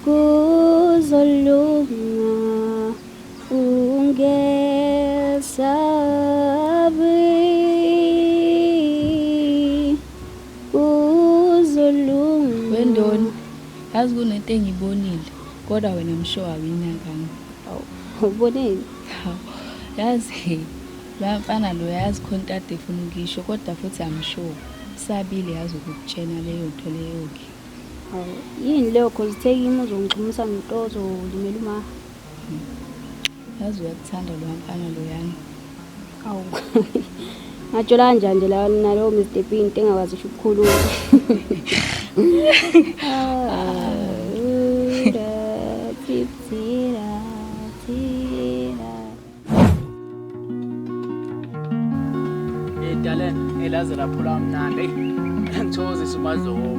Kuzolunga ungesabi kuzolunga. Wendoni, yazi kunento engiyibonile kodwa wena msho awuyinakanga. Awu, uboneni? Hawu, yazi loya mfana lo yazi khona into ade efuna ukuyisho kodwa futhi I'm sure usabile yazi ukukutshena leyo nto leyo-ke. Hawu, yini leyo cause take kimi uzongixhumisa nomuntu ozolimela uma. Yazi uyakuthanda loya mfana loyana. Awu. Ngatshola kanjani nje la nalowo Mr P into engakwazi ngisho ukukhuluma. Hey Dalen, hey laze laphula kamnandi. Hey, ngithokozisa uMadlovu.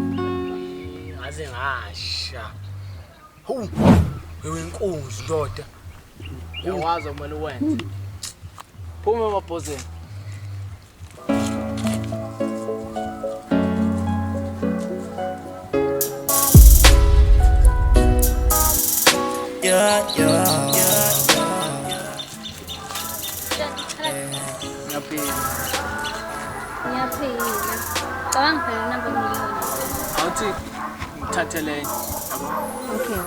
Ngaze ngasha. Hawu, wewe inkunzi ndoda. Uyawazi okumele uwenze. Phuma emabhozeni. Yeah. Ngiyaphila. Ngiyaphila. Cabanga phela inamba ngiyona. Awuthi ngithathe lenye. Yabo. Okay.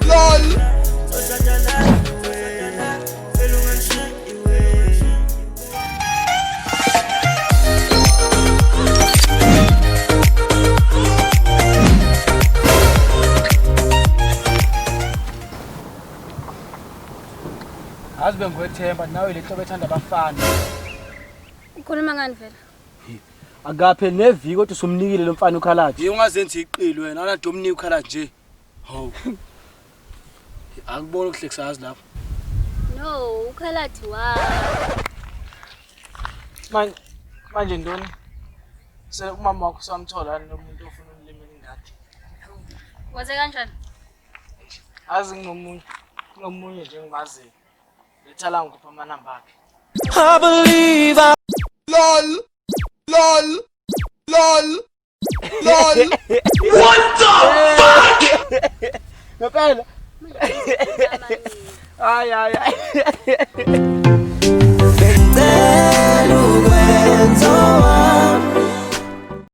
LOL. Azi bengikwethemba nawe le hlobo ethanda abafana. Ukhuluma ngani vele? Akapheli neviki kodwa usumnikile lo mfana ukhalathi. Hey ungazenzi iqili wena, alade umnike ukhala nje. Hawu. Akubona ukuhlekisa lapho. No, ukhalathi wa. Manje manje ntoni? Se umama wakho samthola lo muntu ofuna ukulimela ingadi. Waze kanjani? Azi nginomunye, kunomunye nje engimaziyo. Letha la ngikupha amanamba akhe. I believe I LOL. LOL. LOL. LOL. What the fuck? Ngempela. Hayi hayi.